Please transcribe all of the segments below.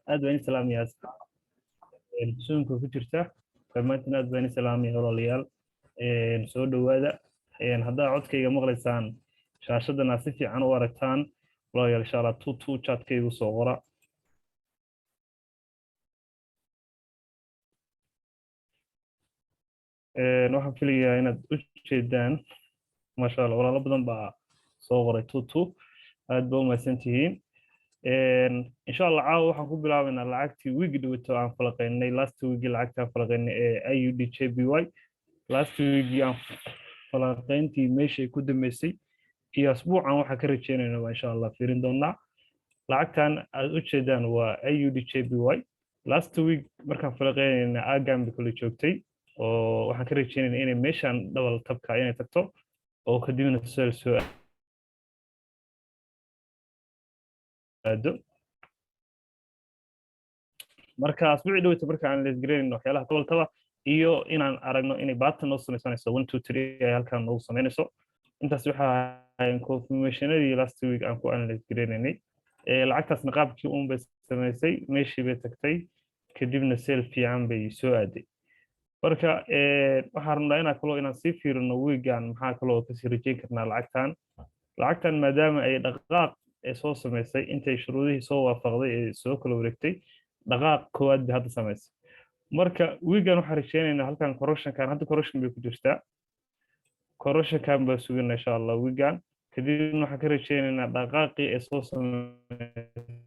Aad baan idin salaamayaa Zoomka ku jirta dhammaantiin. Aad baan idin salaamaya, walaalayaal. Soo dhowaada. Haddaa codkayga maqlaysaan, shaashadana si fiican u aragtaan, walaalayaal, insha Allah two two chatkaygu soo qora. Waxaan filayaa inaad u jeedaan. Maasha Allah, walaalo badan baa soo qoray two two. Aad ba u mahadsan tihiin. Insha Allah caawa waxaan ku bilaabaynaa lacagtii wiigi dhawito aan falaqaynay, last week lacagtii aan falaqaynay ee AUD JPY. Last week aan falaqayntii meeshay ku dambeysay iyo asbuucan waxaan ka rajeynayna waa insha Allah fiirin doonaa. Lacagtan aad u jeedaan waa AUD JPY. Last week markaan falaqaynayna aagan bay kula joogtay, oo waxaan ka rajeynayna inay meeshan double topka inay tagto oo kadibna sell soo aado. Marka asbuucii dhaweyta marka aan leesgareynayno waxyaalaha double topa iyo inaan aragno inay pattern noo samaysanayso, one two three ay halkan noogu samaynayso. Intaas waxa ahaayeen confirmationadii last week aan ku analyse gareynaynay. Lacagtaasna qaabkii uun bay samaysay, meeshii bay tagtay, kadibna sell fiican bay soo aaday. Marka waxaan rabnaa inaan kaloo inaan sii fiirino weegan maxaa kaloo kasii rajeyn karnaa lacagtan. Lacagtan maadaama ay dhaqaaq ee soo samaysay, intay shuruudihii soo waafaqday ee soo kala wareegtay, dhaqaaq koowaad bay hadda samaysay. Marka weegan waxaan rajeynaynaa halkan correctionkan, hadda correction bay ku jirtaa, correctionkan baa sugana insha Allah weegan. Kadibna waxaan ka rajeynaynaa dhaqaaqii ee soo samaysay,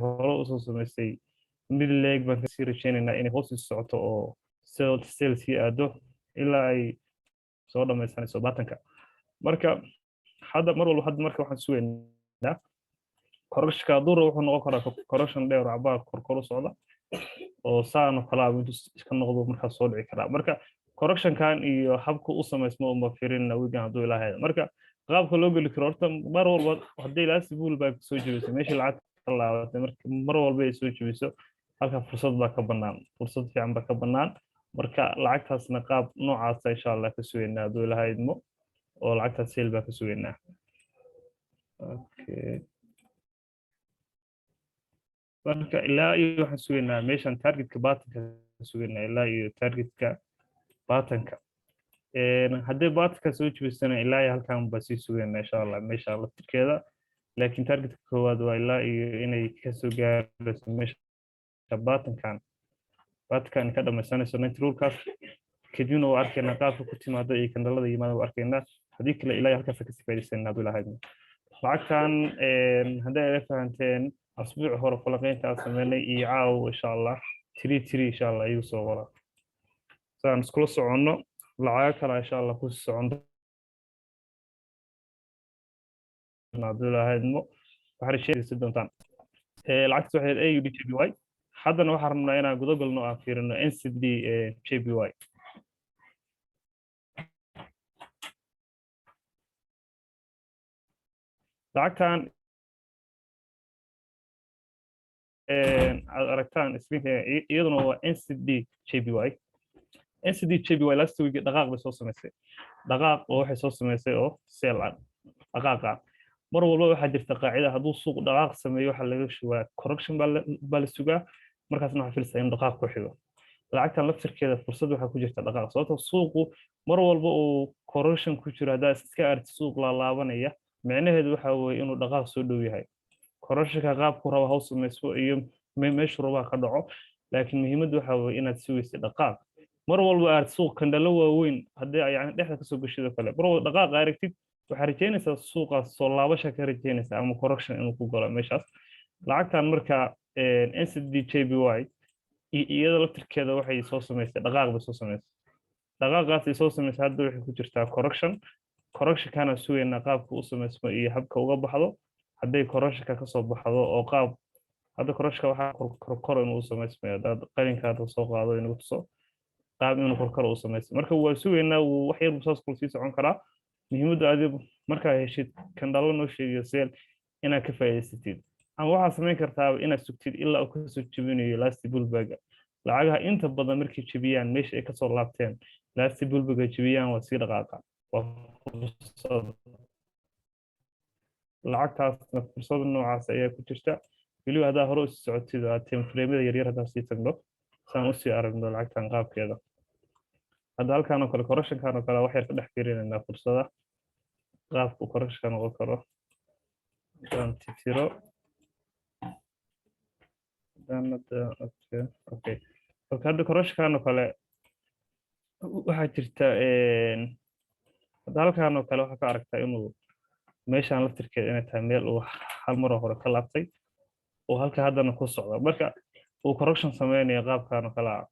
hore usoo samaysay, mid leeg baan kasii rajeynaynaa inay hoos sii socoto oo sell sii aado ilaa ay soo dhamaysanayso patternka. Marka hadda mar walba hadda marka waxaan sugaynaa correctionka. Hadduu rabo wuxuu noqon karaa correction dheer oo cabaar korkor u socda oo saan oo kale ah intuu iska noqdo markaas soo dhici karaa. Marka correctionkan iyo habka u samaysmo uma fiirina wigan hadduu ilaahay. Marka qaabka loo geli karo, horta mar walba haddii last pullback soo jebisay, meeshii lacag ka laabatay, marka mar walba ay soo jebiso halka fursad baa ka bannaan, fursad fiican baa ka bannaan. Marka lacagtaasna qaab noocaasa insha Allah ka sugaynaa hadduu ilaahay idmo, oo lacagtaas sell baa ka sugaynaa. Okay, marka ilaa iyo waxaan sugaynaa meeshan targetka patternka sugaynaa, ilaa iyo targetka patternka. Haddii patternka soo jebisana, ilaa iyo halkan baa sii sugaynaa insha Allah meesha laftirkeeda. Laakiin targetka koowaad waa ilaa iyo inay kasoo gaarayso meesha patternkan, patternkan ka dhamaysanayso 90 rulekaas. Kadibna waa arkaynaa qaabka ku timaada iyo candleada yimaada waa arkaynaa. Haddii kale ilaa iyo halkaas kasii faa'iidaysanaa hadduu ilaahay idmo. Lacagtan hadday ila fahanteen asbuuci hore falaqeynta aan sameynay iyo caawa insha Allah three three insha Allah igu soo qora saan iskula soconno. Lacago kale insha Allah ku socon doona hadduu ilaahay idmo, waxaad sheegaysa doontaan. Lacagtaas waxay ahayd AUD JPY. Haddana waxaan rabnaa inaan guda galno, aan fiirino NZD JPY. Lacagtan aad aragtaan screenka iyaduna waa NZD JPY. NZD JPY last week dhaqaaq bay soo samaysay, dhaqaaq oo waxay soo samaysay oo sell ah. Dhaqaaqa mar walba waxaa jirta qaacida: hadduu suuq dhaqaaq sameeyo, waxaa laga sugaa correction baa la sugaa. Markaasna waxaa filaysaa in dhaqaaq ku xigo. Lacagtan laftirkeeda fursad waxaa ku jirta dhaqaaq, sababtoo suuqu mar walba uu correction ku jiro, haddaa iska aragti suuq laalaabanaya, micnaheedu waxa weeye inuu dhaqaaq soo dhow yahay. Correctionka qaabku raba haw samayso iyo meeshuu rabaa ka dhaco, laakiin muhiimaddu waxa weeye inaad sugaysa dhaqaaq. Mar walba aad suuq candleo waaweyn haddii ay yani dhexda kasoo gashid oo kale, mar walba dhaqaaq aragtid, waxaad rajeynaysaa suuqaas soo laabasha ka rajeynaysaa ama correction inuu ku galo meeshaas. Lacagtan marka NZD JPY iyada laftirkeeda waxay soo samaysay dhaqaaq bay soo samaysay. Dhaqaaqaas ay soo samaysay hadda waxay ku jirtaa correction. Correctionkana sugaynaa qaabka u samaysmo iyo habka uga baxdo. Hadday correctionka kasoo baxdo oo qaab hadda correctionka waxaa korkor inuu u samaysmayo, haddaad qalinkaada soo qaado inuu tuso qaab inuu korkor u samaysmo. Marka waa sugaynaa, wuu wax yar buu saas kula sii socon karaa. Muhiimaddu adi markaa heshid candleo noo sheegayo sell inaad ka faa'iidaysatid, ama waxaad samayn kartaa inaad sugtid ilaa uu kasoo jebinayo last pullbacka. Lacagaha inta badan markay jebiyaan meesha ay kasoo laabteen, last pullbacka jebiyaan, waa sii dhaqaaqa, waa fursad. Lacagtaasna fursad noocaas ayaa ku jirta. Weliba haddaa hore usii socotid oo aad time frame-yada yaryar haddaan sii tagno, saan usii aragno lacagtan qaabkeeda. Hadda halkan oo kale, correctionkan oo kale, wax yar ka dhex fiirinaynaa fursada qaabku correctionka noqon karo. Haddaan titiro, haddaan hadda, okay, hadda correctionkan oo kale waxaa jirta. Hadda halkan oo kale waxaa ka aragtaa inuu meeshaan laftirkeeda inay tahay meel uu hal maroo hore ka laabtay oo halka haddana ku socda. Marka uu correction sameynayo qaabkan oo kale ah,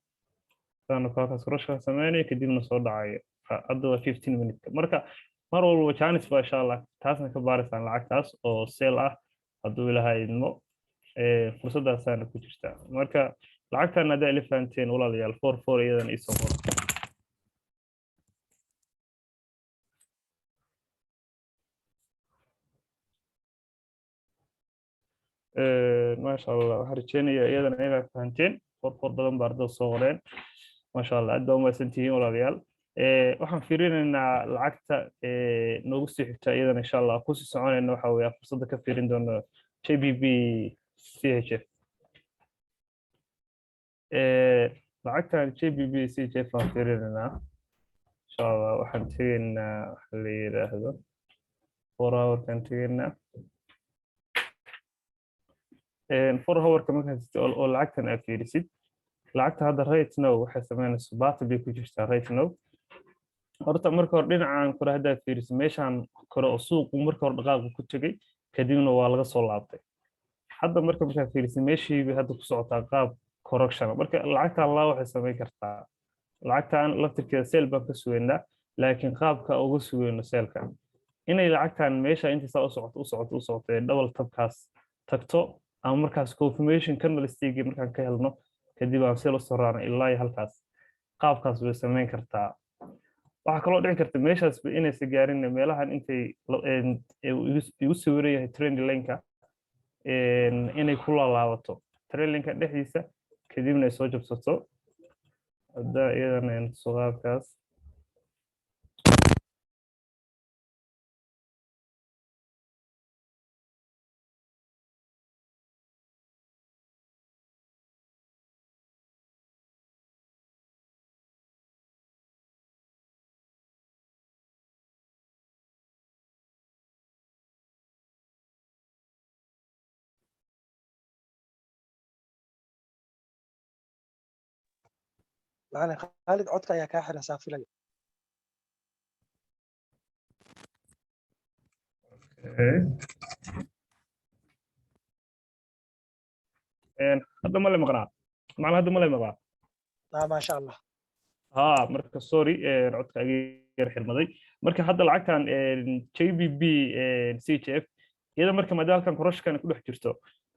qaabkan oo kale halkaas correction sameynayo, kadibna soo dhacayo. Hadda waa 15 minute. Marka mar walba chance baa, insha Allah, taasna ka baaraysaan lacagtaas oo sell ah hadduu Ilaahay idmo. Fursadaasaana ku jirta. Marka lacagtan haddaa ila fahanteen, walaalayaal, four four iyadan iisoo qoro. Maasha Allah, waxaan rajeynayaa iyadana inaad fahanteen. Four four badan baa ardada soo qoreen, maasha Allah, aad baa umahadsan tihiin, walaalayaal. Waxaan fiirinaynaa lacagta noogu sii xigta iyadana, insha Allah, kusii soconayna. Waxa weeye fursadda ka fiirin doono GBP CHF. Lacagtan GBP CHF baan fiirinaynaa, insha Allah. Waxaan tegaynaa waxa la yiraahdo 4 hourkan tegaynaa. 4 hourka markaad oo lacagtan aad fiirisid, lacagta hadda right now waxay sameynaysaa pattern bay ku jirtaa right now. Horta marka hore dhinacan kore haddaad fiirisid, meeshaan kore oo suuqu marka hore dhaqaaqu ku tegey, kadibna waa laga soo laabtay. Hadda marka markaad fiirisid, meeshii bay hadda ku socotaa qaab correction. Marka lacagtan laa waxay samayn kartaa, lacagtan laftirkeeda sell baan ka sugaynaa, laakiin qaabka uga sugayno sellka inay lacagtan meesha intii saa u socoto, u socoto, u socoto, ee double topkaas tagto, ama markaas confirmation candlestick markaan ka helno kadib aan sell usoo raacno ilaa iyo halkaas. Qaabkaas way samayn kartaa. Waxaa kaloo dhici karta meeshaasba inaysa gaarin, meelahan intay igu sawiran yahay trend lineka inay ku laalaabato trend lineka dhexdiisa, kadibna ay soo jabsato. Hadda iyadana aynu tuso qaabkaas. Macalin Khaalid, codka ayaa kaa xiran saa filaya. Okay. Hadda ma la maqnaa, macna? Hadda ma la maqlaa? Ah, maasha Allah. Ha, marka sorry, codka aga yar xirmaday. Marka hadda lacagtan GBP CHF iyada, marka maadaama halkan correctionkan ku dhex jirto,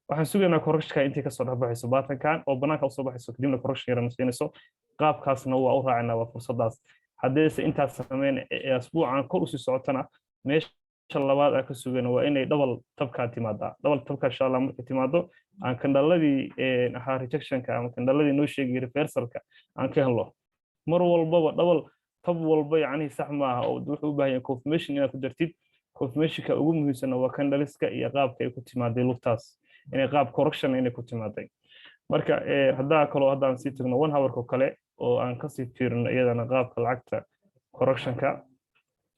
waxaan sugaynaa correctionka intay kasoo dhex baxayso patternkan oo banaanka usoo baxayso, kadibna correction yarana siinayso. Qaabkaasna waa u raacinaa, waa fursadaas. Haddayse intaas sameyn ee asbuucan kor usii socotana, meesha labaad aan ka sugayno waa inay double topkaa timaadaa. Double topka, insha Allah, markay timaado, aan candleladii ahaa rejectionka ama candleladii noo sheegay reversalka aan ka helno. Mar walbaba double top walba yacni sax maaha, oo wuxuu u baahan yahay confirmation inaad ku dartid. Confirmationka ugu muhiimsanna waa candleska iyo qaabka ay ku timaaday lugtaas, inay qaab correction inay ku timaaday. Marka haddaa kaloo haddaan sii tagno one hourka kale oo aan kasii fiirino iyadana qaabka lacagta correctionka,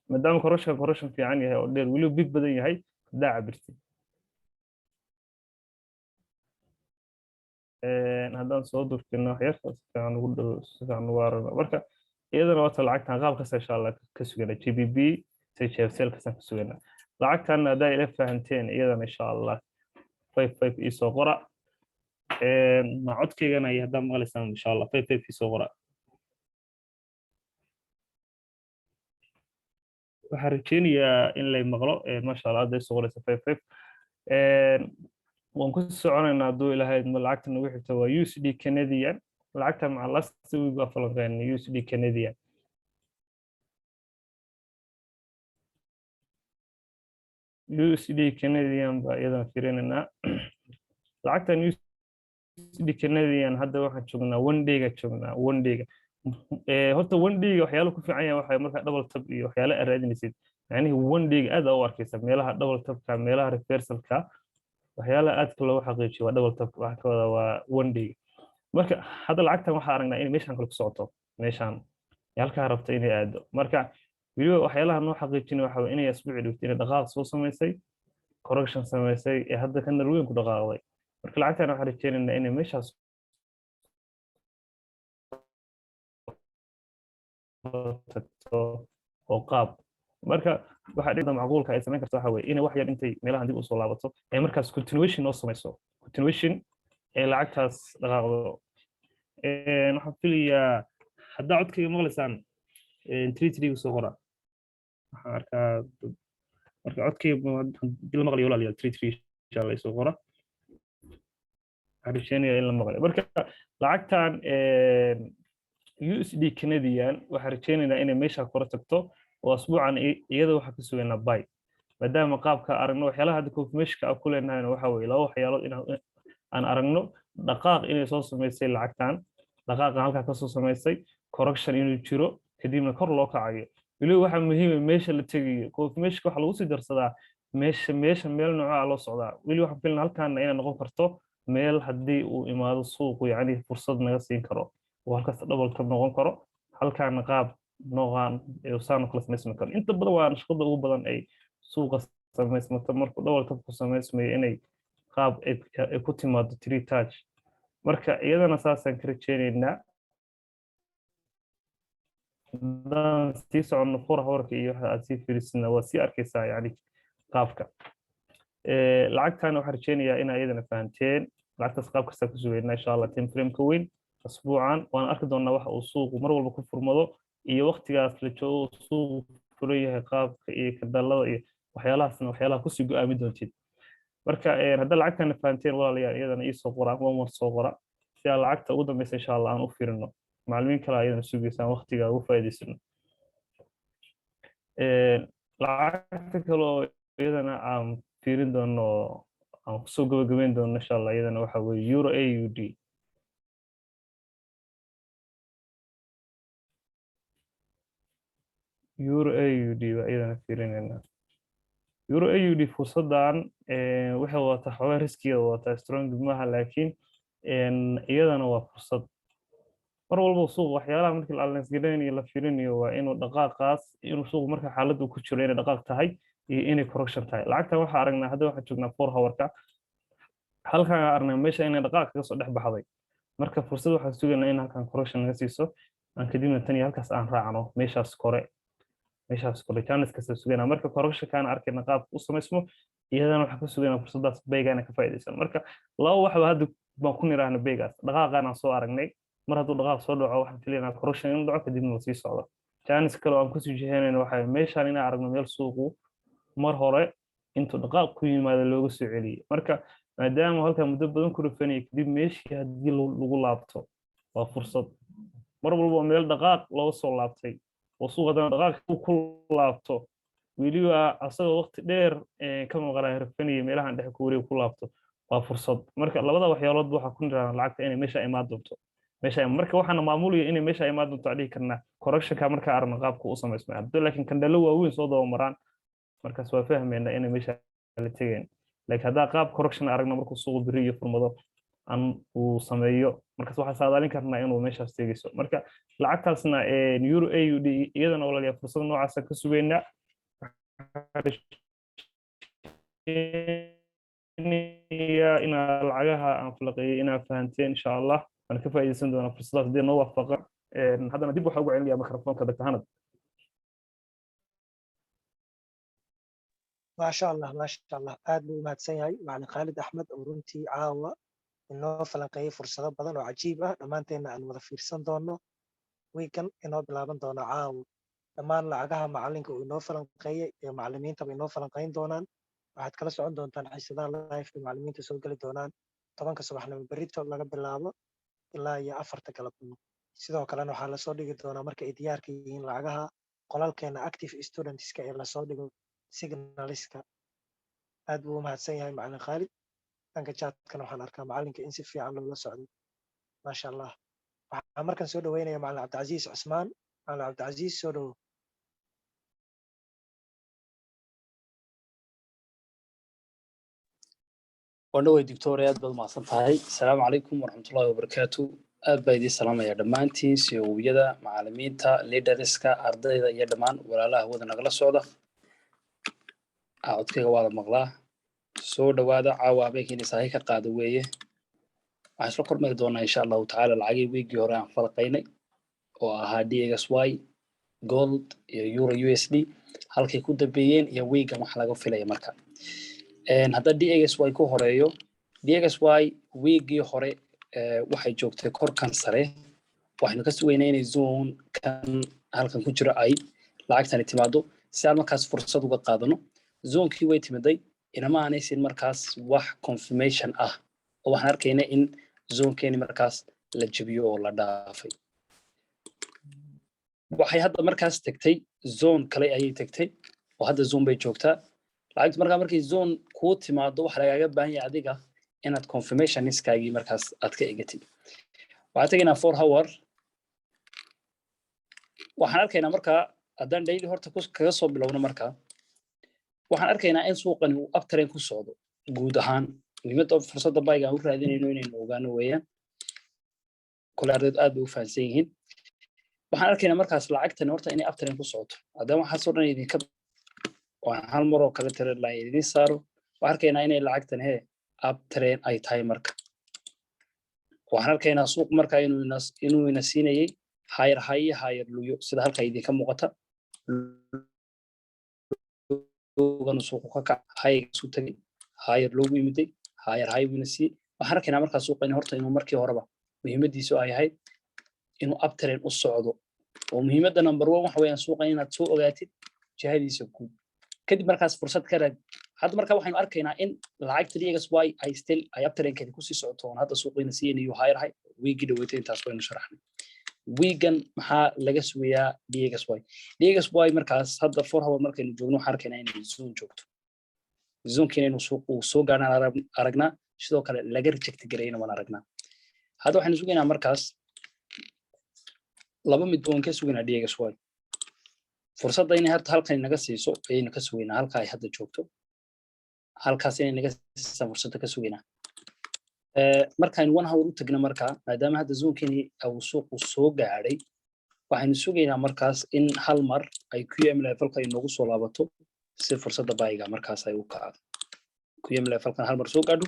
maadaama correction correction fiican yahay oo dheer, weliba big badan yahay, haddaa cabirtid, haddaan soo durkino wax yar, si fiican ugu dhow, si fiican ugu aragno. Marka iyadana waata lacagtan qaabkaas, insha Allah, ka sugana GBP CHF sellkaasaan ka sugana. Lacagtan haddaa ila fahanteen iyadana, insha Allah, five five iisoo qora. Ma codkaygana iyo haddaa maqlaysaan, insha Allah, five five iisoo qora. Waxaan rajeynayaa in lay maqlo. Maasha Allah, hadda isoo qoraysa five five. Waan ku soconaynaa hadduu Ilaahay idmo. Lacagta nagu xigta waa USD Canadian. Lacagta maca last week waa falanqeynay USD Canadian. USD Canadian baa iyadana fiirinaynaa. Lacagtan USD Canadian hadda waxaan joognaa one day-ga joognaa, one day-ga. Horta one day-ga waxyaalo ku fiican yahay waxay markaa double top iyo waxyaalo aad raadinaysid, macnihii one day-ga aad aa u arkaysa meelaha double topka, meelaha reversalka. Waxyaalaha aadka loogu xaqiijiyo waa double top, waxa ka wada waa one day. Marka hadda lacagtan waxaa aragnaa inay meeshan kale ku socoto, meeshan halkaa rabta inay aado. Marka weliba waxyaalaha noo xaqiijinay waxa inay asbuuci dhigto inay dhaqaaq soo samaysay, correction samaysay, ee hadda candle weyn ku dhaqaaqday. Marka lacagtan waxaan rajeynaynaa inay meeshaas tagto oo qaab. Marka waxa dhigta macquulka ay samayn karto waxa weeye inay wax yar intay meelahan dib usoo laabato ee markaas continuation noo samayso, continuation ee lacagtaas dhaqaaqdo. Waxaan filayaa haddaa codkayga maqlaysaan, 33 soo qora. Waxaan arkaa, marka codkayga hadii la maqlayo, walaalayaal, 33 insha Allah soo qora. Waxaan rajeynayaa in la maqlayo. Marka lacagtan USD Canadian waxaan rajeynaynaa inay meesha kora tagto oo asbuucan iyada waxaa ka sugaynaa buy, maadaama qaabka aragno waxyaalaha hadda confirmationka aan ku leenahayna waxa weeye laba waxyaalood: in aan aragno dhaqaaq inay soo samaysay lacagtan, dhaqaaqan halkaa kasoo samaysay, correction inuu jiro, kadibna kor loo kacayo. Weliba waxaa muhiima meesha la tegayo. Confirmationka waxaa lagu sii darsadaa meesha meel noocaa loo socdaa. Weli waxaan filna halkaana inay noqon karto meel haddii uu imaado suuqu, yacni fursad naga siin karo oo halkaas double top noqon karo, halkaana qaab noocan saan oo kale samaysmi karo. Inta badan waa nashqada ugu badan ay suuqa samaysmato markuu double top ku samaysmayo, inay qaab ay ku timaado three touch. Marka iyadana saasaan ka rajeynaynaa. Haddaan sii soconno 4 hourka iyo waxa aad sii fiirisina, waa sii arkaysaa yani qaabka lacagtan. Waxaan rajeynayaa inaa iyadana fahanteen. Lacagtaas qaab kastaa ku sugeynaa insha Allah time frame ka weyn asbuucan. Waan arki doonaa waxa uu suuqu mar walba ku furmado iyo waqtigaas la joogo suuqu furan yahay, qaabka iyo candleada iyo waxyaalahaasna, waxyaalaha kusii go'aami doontid. Marka hadda lacagtana fahanteen, walaalayaal, iyadana iisoo qora, one one soo qora, si aan lacagta ugu dambeysa insha Allah aan u fiirino. Macallimiin kale ayadana sugaysaan, waqtiga ugu faa'iidaysano. Lacagta kale oo iyadana aan fiirin doono, aan kusoo gabagabeyn doono insha Allah, iyadana waxa weeye euro AUD. Euro AUD baa iyadana fiirinaynaa. Euro AUD fursaddan waxay wadataa xoogaa riskiga, wadataa strong maaha, laakiin iyadana waa fursad. Mar walba suuq waxyaalaha markii la analyse gareynayo la fiirinayo waa inuu dhaqaaqaas, inuu suuqu marka xaaladda uu ku jiro inay dhaqaaq tahay iyo inay correction tahay. Lacagtan waxaa aragnaa, hadda waxaan joognaa 4 hourka, halkaan aragnaa meesha inay dhaqaaq kaga soo dhex baxday. Marka fursad waxaan sugaynaa in halkan correction naga siiso, aan kadibna tan iyo halkaas aan raacno, meeshaas kore, meeshaas kore chance kasta sugaynaa. Marka correctionkaan arkayna qaabka u samaysmo, iyadana waxaan ka sugaynaa fursaddaas buyga inaan ka faa'iidaysano. Marka laba waxba hadda baan ku niraahna buygaas dhaqaaqaan aan soo aragnay. Mar hadduu dhaqaaq soo dhaco, waxaan filaynaa correction inuu dhaco, kadibna lasii socdo. Chance kale oo aan kusii jiheynayno waxaa meeshaan inaan aragno meel suuqu mar hore intuu dhaqaaq ku yimaado looga soo celiyey. Marka maadaama halkaa muddo badan ku rufanayay, kadib meeshii haddii lagu laabto waa fursad. Mar walba meel dhaqaaq looga soo laabtay oo suuq haddana dhaqaaq ku laabto, weliba asagoo waqti dheer ka maqnaa rufanayay, meelahan dhexe ku wareeg ku laabto, waa fursad. Marka labada waxyaaloodba waxaa ku niraan lacagta inay meesha imaan doonto, meesha. Marka waxaana maamulaya inay meesha imaan doonto aan dhihi karnaa correctionka marka aragno qaabka u samaysmay. Haddii laakiin candleo waaweyn soo daba maraan, markaas waa fahmaynaa inay meesha la tegeen. Laakiin haddaa qaab correction aragno markuu suuqu biri iyo furmado aan uu sameeyo, markaas waxaa saadaalin karnaa inuu meeshaas tegeyso. Marka lacagtaasna euro AUD iyadana, walaalayaal, fursad noocaasa ka sugaynaa. Inaa lacagaha aan falaqeeyey inaa fahanteen insha Allah, waan ka faa'iidaysan doonaa fursadaas haddii noo waafaqa. Haddana dib waxaa ugu celinaya mikrofoonka Dr. Hanad. Maasha Allah, maasha Allah, aad buu u mahadsan yahay Macalin Khaalid Axmed oo runtii caawa inoo falanqeeyey fursado badan oo cajiib ah. Dhammaanteenna aan wada fiirsan doono wiigan inoo bilaaban doono caawa. Dhammaan lacagaha macalinka uu inoo falanqeeyey iyo macalimiintaba inoo falanqeyn doonaan waxaad kala socon doontaan xiisadaha liveka macalimiinta soo geli doonaan 10-ka subaxnimo berrito laga bilaabo ilaa iyo 4-ta galabnimo. Sidoo kalena waxaa lasoo dhigi doonaa marka ay diyaarka yihiin lacagaha qolalkeena active studentska ee lasoo dhigo signaliska. Aad buu u mahadsan yahay Macalin Khaalid. Dhanka chatkana waxaan arkaa macalinka in si fiican loola socday, maasha Allah. Waxaan markan soo dhaweynaya Macalin Cabdicasiis Cusmaan. Macalin Cabdicasiis, soo dhowo. Waa dhaway, doctor, aad baad umahadsan tahay. Asalaamu calaykum waraxmatullahi wabarakaatu. Aad baa idiin salaamaya dhammaantiin, CEO-yada, macalimiinta, leaderska, ardayda iyo dhammaan walaalaha hawada nagala socda. Codkayga waa la maqlaa. Soo dhawaada. Caawa habeenkiina saahi ka qaada weeye. Waxaan isla kormari doonaa, insha Allahu tacaala, lacagii wiigii hore aan falaqaynay oo ahaa DXY, gold iyo euro USD, halkay ku dambeeyeen iyo wiigan wax laga filaya. Marka hadda DXY ku horeeyo, DXY wiigii hore waxay joogtay korkan sare. Waxaynu ka sugaynaa inay zone kan halkan ku jiro ay lacagtani timaado si aan markaas fursad uga qaadano. Zonekii way timiday, inama aanay siin markaas wax confirmation ah, oo waxaan arkaynaa in zonekeeni markaas la jebiyo oo la dhaafay. Waxay hadda markaas tagtay zone kale ayay tagtay, oo hadda zone bay joogtaa lacagtu. Markaa markay zone kuu timaado, waxa lagaaga baahan yahay adiga inaad confirmationskaagii markaas aad ka egatid. Waxaan tegaynaa 4 hour. Waxaan arkaynaa markaa, haddaan daily horta kaga soo bilowno, markaa waxaan arkaynaa in suuqani uu uptrend ku socdo guud ahaan. Muhiimadda fursadda buyga aan u raadinayno inaynu ogaano weeyaan. Kole ardaydu aad bay u fahansan yihiin. Waxaan arkaynaa markaas lacagtani horta inay uptrend ku socoto. Haddana waxaasoo dhan idinka waan hal mar oo kale trend line idin saaro. Waxaan arkaynaa inay lacagtan he uptrend ay tahay. Marka waxaan arkaynaa suuq marka inuu ina siinayay higher high iyo higher low, sida halka idinka muuqata. Lowganu suuqu ka kac, high-gaasu tagay, higher lowgu yimiday, higher high buu ina siiyey. Waxaan arkaynaa markaa suuqa in horta inuu markii horeba muhiimadiisu ay ahayd inuu uptrend u socdo, oo muhiimadda number one waxa weeyaan suuqa inaad soo ogaatid jihadiisa guud, kadib markaas fursad ka raadi. Hadda marka waxaynu arkaynaa in lacagta DXY ay still ay uptrendkeeda kusii socoto, oon hadda suuqiina siinayo higher high. Wiigii dhaweytay intaas waynu sharaxnay. Wiigan maxaa laga sugayaa DXY? DXY markaas hadda 4 hour markaynu joogno, waxaan arkaynaa inay zone joogto. Zonekiina inuu suuq uu soo gaarnaan aragnaa, sidoo kale laga reject garayna waan aragnaa. Hadda waxaynu sugaynaa markaas laba mid waan ka sugaynaa DXY. Fursadda inay horta halkan inaga siiso ayaynu ka sugaynaa, halka ay hadda joogto, halkaas inay naga siisa fursadda ka sugaynaa. Markaynu 1 hour u tagno markaa, maadaama hadda zonekeeni uu suuqu soo gaadhay, waxaynu sugaynaa markaas in hal mar ay QM levelka inoogu soo laabato si fursadda buyga markaas ay u kacdo. QM levelkan hal mar soo gaadho,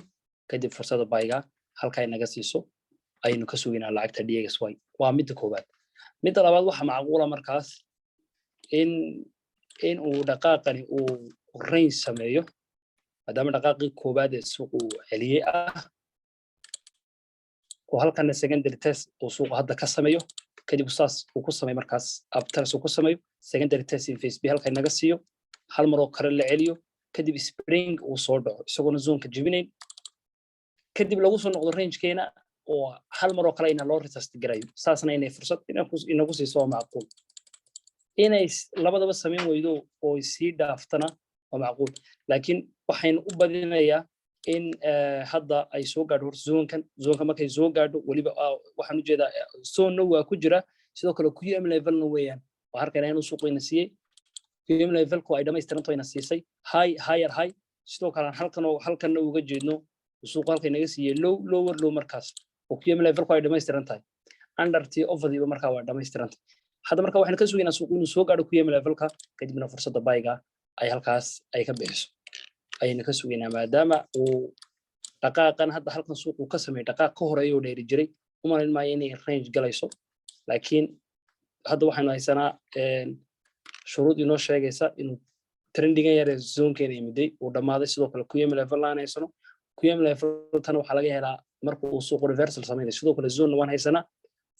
kadib fursadda buyga halka ay naga siiso ayaynu ka sugaynaa lacagta DXY. Waa midda koowaad. Midda labaad, waxa macquula markaas in uu dhaqaaqani uu range sameeyo, maadaama dhaqaaqii koowaad ee suuq uu celiyey ah, oo halkana secondary test uu suuqu hadda ka sameeyo, kadib saas uu ku sameeyo markaas uptrend uu ku sameeyo, secondary test in phase B halka naga siiyo, hal mar oo kale la celiyo, kadib spring uu soo dhaco isagoona zoneka jebinayn, kadib lagu soo noqdo rangekeena oo hal mar oo kale ina loo retest garayo, saasna inay fursad inagu siiso waa macquul. Inay labadaba samayn weydo oo sii dhaaftana waa macquul, laakiin waxaynu u badinayaa in hadda ay soo gaadho hor zonekan. Zoneka markay soo gaadho, weliba waxaan ujeedaa zone-na waa ku jira, sidoo kale QM levelna weeyaan. Waxaan arkaynaa inuu suuqayna siiyey QM levelku ay dhamaystiranto, ina siisay high, higher high. Sidoo kale aan halkan oo halkanna uga jeedno suuqu halkay naga siiyey low, lower low markaas, oo QM levelku ay dhamaystiran tahay, undertii overdiiba markaa waa dhamaystiran tahay. Hadda marka waxaynu ka sugaynaa suuqu inuu soo gaadho QM levelka, kadibna fursadda buyga ay halkaas ay ka bixiso ayaynu ka sugaynaa, maadaama uu dhaqaaqan hadda halkan suuqu ka sameeyey dhaqaaq ka horeeya oo dheeri jiray. Umalayn maayo inay range galayso, laakiin hadda waxaynu haysanaa shuruud inoo sheegaysa inuu trendigan yare zonekeena yimiday uu dhammaaday. Sidoo kale QM level aan haysano. QM level tan waxaa laga helaa marka uu suuqu reversal sameynayo. Sidoo kale zone waan haysanaa.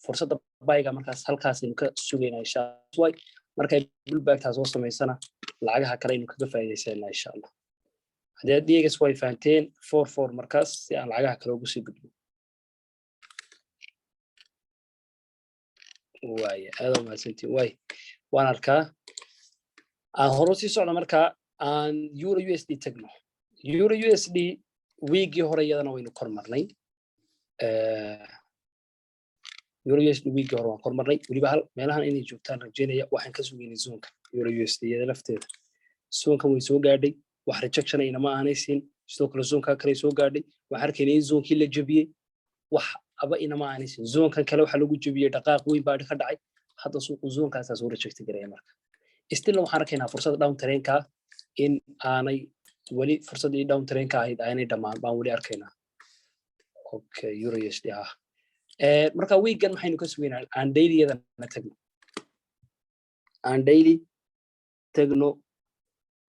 Fursadda buyga markaas halkaasaynu ka sugaynaa, insha Allah. Markay pullbacktaa soo samaysana, lacagaha kale aynu kaga faa'iidaysanaa, insha Allah. Haddii aad DXY way fahanteen, four four markaas si aan lacagaha kale ugu sii gudbo. Waaya, aad u mahadsantiin. Waay, waan arkaa aan hore sii socda. Markaa aan euro USD tagno. Euro USD wiigii hore iyadana waynu kor marnay. Euro USD wiigii hore waan kor marnay, weliba hal meelahan inay joogtaan rajeynaya. Waxaan ka sugaynay zoneka euro USD iyada lafteeda. Zonekan way soo gaadhay, wax rejection ayna ma aanay siin. Sidoo kale zonekaa kale soo gaadhay, waxaan arkaynaa in zonekii la jebiyey. Wax aba inama aanaysin. Zonekan kale waxaa lagu jebiyey, dhaqaaq weyn baa ka dhacay. Hadda suuqu zonekaasaa soo reject garaya. Marka stillna waxaan arkaynaa fursadda down trendka in aanay weli, fursaddii down trendka ahayd aanay dhammaan baan weli arkaynaa. Okay, euro USD ah. Marka weekgan maxaynu ka sugaynaa? Aan dailyyadana tagno, aan daily tagno.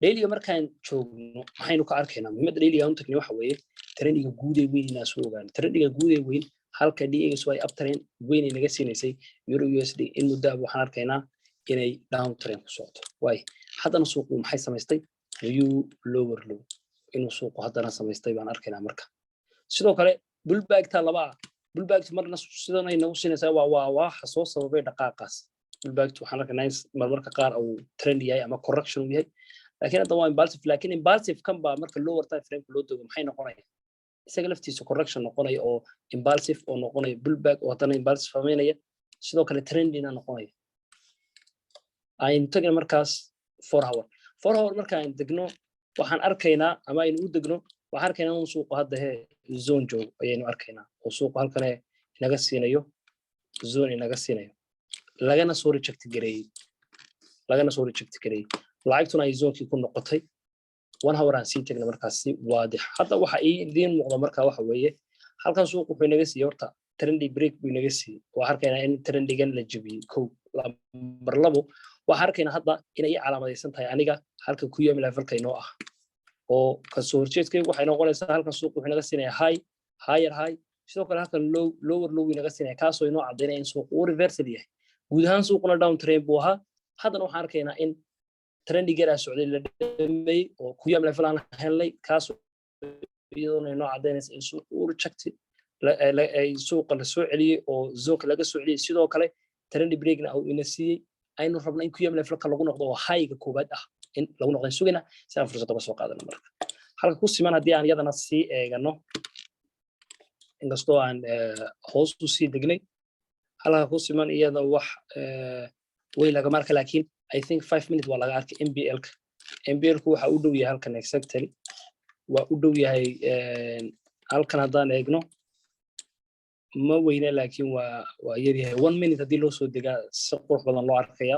Dailyga markaan joogno, maxaynu ka arkaynaa? Muhiimadda dailyga aan u tagnay waxa weeye trendiga guud ee weyn inaan soo ogaano. Trendiga guud ee weyn, halka DXY ay uptrend weyn ay naga siinaysay euro USD in muddo ah, waxaan arkaynaa inay down trend ku socoto. Waay, haddana suuqu maxay samaystay? New lower low inuu suuqu haddana samaystay baan arkaynaa. Marka sidoo kale pullbackta laba ah, pullbacktu marna sidan ay nagu siinaysaa, waa waxa soo sababay dhaqaaqaas. Pullbacktu waxaan arkaynaa in marmarka qaar uu trend yahay ama correction uu yahay, laakiin hadda waa impulsive. Laakiin impulsive kan baa marka lower time frame loo dogo maxay noqonaya? Isaga laftiisa correction noqonaya oo impulsive oo noqonaya, pullback oo haddana impulsive samaynaya, sidoo kale trendina noqonaya. Aynu tagna markaas 4 hour. 4 hour markaan degno, waxaan arkaynaa ama aynu u degno, waxaan arkaynaa inuu suuqu hadda he zone joogo ayaynu arkaynaa, oo suuqu halkane inaga siinayo zone, inaga siinayo, lagana soo reject gareeyey, lagana soo reject gareeyey, lacagtuna ay zonekii ku noqotay. 1 hour aan sii tagna markaas si waadix. Hadda waxa idiin muuqda marka waxa weeye, halkan suuq wuxuu inaga siiyey horta trendy break buu inaga siiyey. Waxaan arkaynaa in trendigan la jebiyey, kow. Lambar labo, waxaan arkaynaa hadda inay ii calaamadaysan tahay aniga halka QM levelka inoo ah, oo kasoo horjeedkaygu waxay noqonaysaa halkan suuq wuxuu inaga siinaya high, higher high, sidoo kale halkan low, lower low inaga siinaya, kaasoo inoo caddaynaya in suuq uu reversal yahay. Guud ahaan suuquna down trend buu ahaa. Haddana waxaan arkaynaa in trendigeedaa socday la dhameeyey oo QM level aan helnay, kaasoo iyadoona inoo caddaynaysa in suuq uu rejected, suuqa la soo celiyey oo zoneka laga soo celiyey. Sidoo kale trendy breakna uu ina siiyey. Aynu rabna in QM levelka lagu noqdo oo highga koowaad ah in lagu noqdo sugayna si aan fursad uga soo qaadano. Marka halka ku siman haddii aan iyadana sii eegano, inkastoo aan hoos u sii degnay, halka ku siman iyada wax weyn lagama arka, laakiin I think 5 minute waa laga arkay. MBL-ka, MBL-ku waxa u dhow yahay halkan, exactly waa u dhow yahay halkan. Haddaan eegno, ma weyne, laakiin waa yar yahay. 1 minute haddii loo soo degaa, si qurux badan loo arkaya.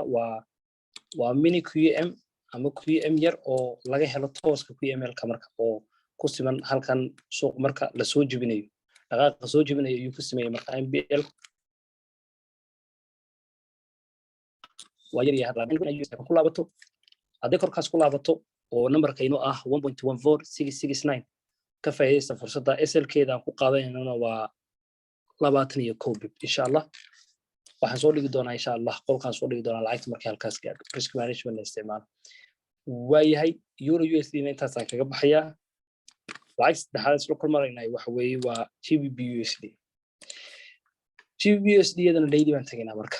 Waa mini QM ama QM yar oo laga helo tooska QML-ka, marka oo ku siman halkan suuq marka lasoo jebinayo, dhaqaaqa soo jebinayo ayuu ku sameeyey. Marka MBL waa yar yahay. Ku laabato, hadday korkaas ku laabato oo numberka inoo ah 1.14669, ka faa'iidaysta fursadda. SL-keeda aan ku qaadanaynona waa 21 pip. Insha Allah waxaan soo dhigi doonaa, insha Allah qolkaan soo dhigi doonaa lacagta markay halkaas gaadho. Risk management la isticmaalo. Waayahay, euro USD na intaasaan kaga baxayaa. Lacag saddexaad isla kormaraynay waxa weeye waa GBP USD. GBP USD iyadana daily baan tegaynaa. Marka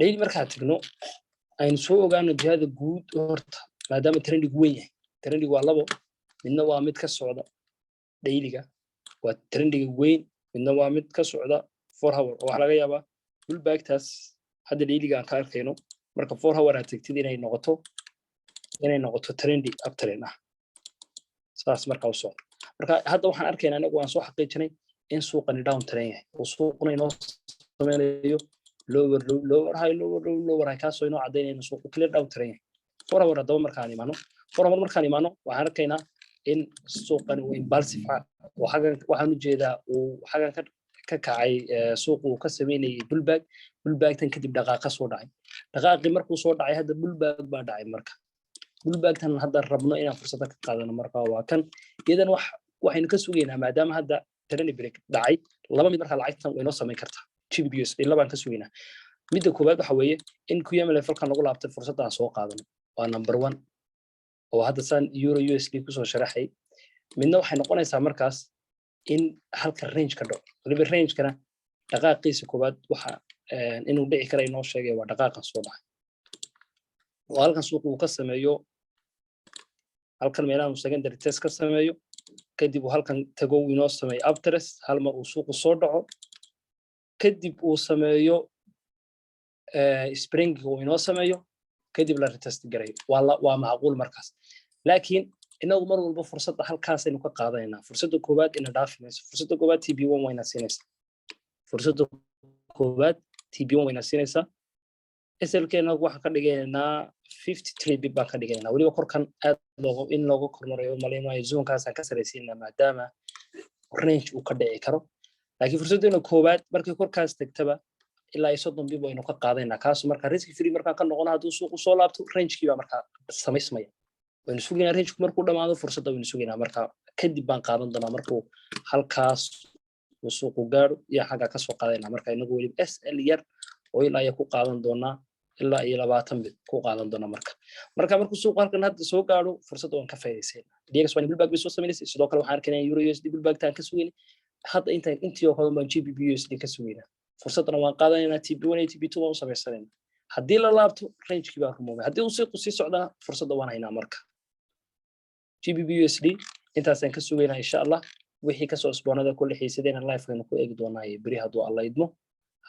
daily markaan tagno, aynu soo ogaano jihada guud horta, maadaama trendigu weyn yahay. Trendigu waa labo: midna waa mid ka socda dailyga, waa trendiga weyn, midna waa mid ka socda 4 hour, oo waxaa laga yaabaa pullbacktaas hadda dailyga aan ka arkayno, marka 4 hour aad tagtid, inay noqoto trendy uptrend ah. Saas marka u socdo. Marka hadda waxaan arkaynaa, anagu waan soo xaqiijinay in suuqani down trend yahay, oo suuquna inoo sameynayo lower low, lower high, lower low, lower high, kaasoo inoo caddaynaya in suuqu clear down trend yahay. 4 hour haddaba markaan imaano, 4 hour markaan imaano, waxaan arkaynaa in suuqani uu impulsive ah, oo xagan waxaan ujeedaa uu xagan ka kacay, suuqu uu ka sameynayay pullback. Pullbacktan kadib dhaqaaqa soo dhacay. Dhaqaaqii markuu soo dhacay, hadda pullback baa dhacay. Marka pullbacktan hadda rabno inaan fursada ka qaadano marka waa kan. Iyadan wax waxaynu ka sugaynaa, maadaama hadda trend break dhacay, laba mid marka lacagtan way noo samayn kartaa. GBPUSD labaan ka sugaynaa. Midda koowaad waxa weeye in QM levelkan lagu laabtay, fursadda aan soo qaadano, waa number one, oo hadda saan euro USD kusoo sharaxay. Midna waxay noqonaysaa markaas in halka range ka dhaco. Waliba rangekana dhaqaaqiisa koowaad waxa inuu dhici kara inoo sheegay waa dhaqaaqan soo dhacay, oo halkan suuq uu ka sameeyo, halkan meelaha uu secondary test ka sameeyo, kadib uu halkan tago, uu inoo sameeyo uptrend, hal mar uu suuqu soo dhaco, kadib uu sameeyo spring uu inoo sameeyo, kadib la retest garayo. Waa macquul markaas, laakiin Inagu mar walba fursadda halkaasaynu ka qaadanaynaa. Fursadda koowaad ina dhaafi mayso. Fursadda koowaad TP 1 wayna siinaysaa. Fursadda koowaad TP 1 wayna siinaysaa. SL-keena waxaan ka dhigaynaa 53 pip baan ka dhigaynaa. Weliba korkan aad looga in looga kormarayo malaynayo, zone-kaasaan ka saraysiinaa, maadaama range uu ka dhici karo. Laakiin fursaddeena koowaad markay korkaas tagtaba, ilaa iyo 30 pip waynu ka qaadaynaa. Kaasu marka risk free markaan ka noqono, hadduu suuqu soo laabto, rangekii baa markaa samaysmaya. Waynu sugaynaa rangeku markuu dhamaado. Fursadda waynu sugaynaa, marka kadib baan qaadan doonaa. Markuu halkaas uu suuqu gaadho iyo xaggaa kasoo qaadaynaa. Marka inagu weliba SL yar oo ilaa iyo ku qaadan doonaa, ilaa iyo 20 pip ku qaadan doonaa. Marka markuu suuqu halkan hadda soo gaadho, fursadda waan ka faa'iidaysanaa. DXY pullback bay soo samaynaysa. Sidoo kale waxaan arkaynaa euro USD pullbacktaan ka sugaynay. Hadda intaan intii oo kale baan GBP USD ka sugaynaa. Fursaddana waan qaadanaynaa. TP 1 iyo TP 2 waan u samaysanaynaa. Haddii la laabto, rangekii baa rumoobay. Haddii uu suuqu sii socdana, fursadda waan haynaa. Marka GBP USD intaasaan ka sugaynaa, insha Allah. Wixii kasoo cusboonada kulle xiisadeena live aynu ku eegi doonaa iyo beri, hadduu Alla idmo.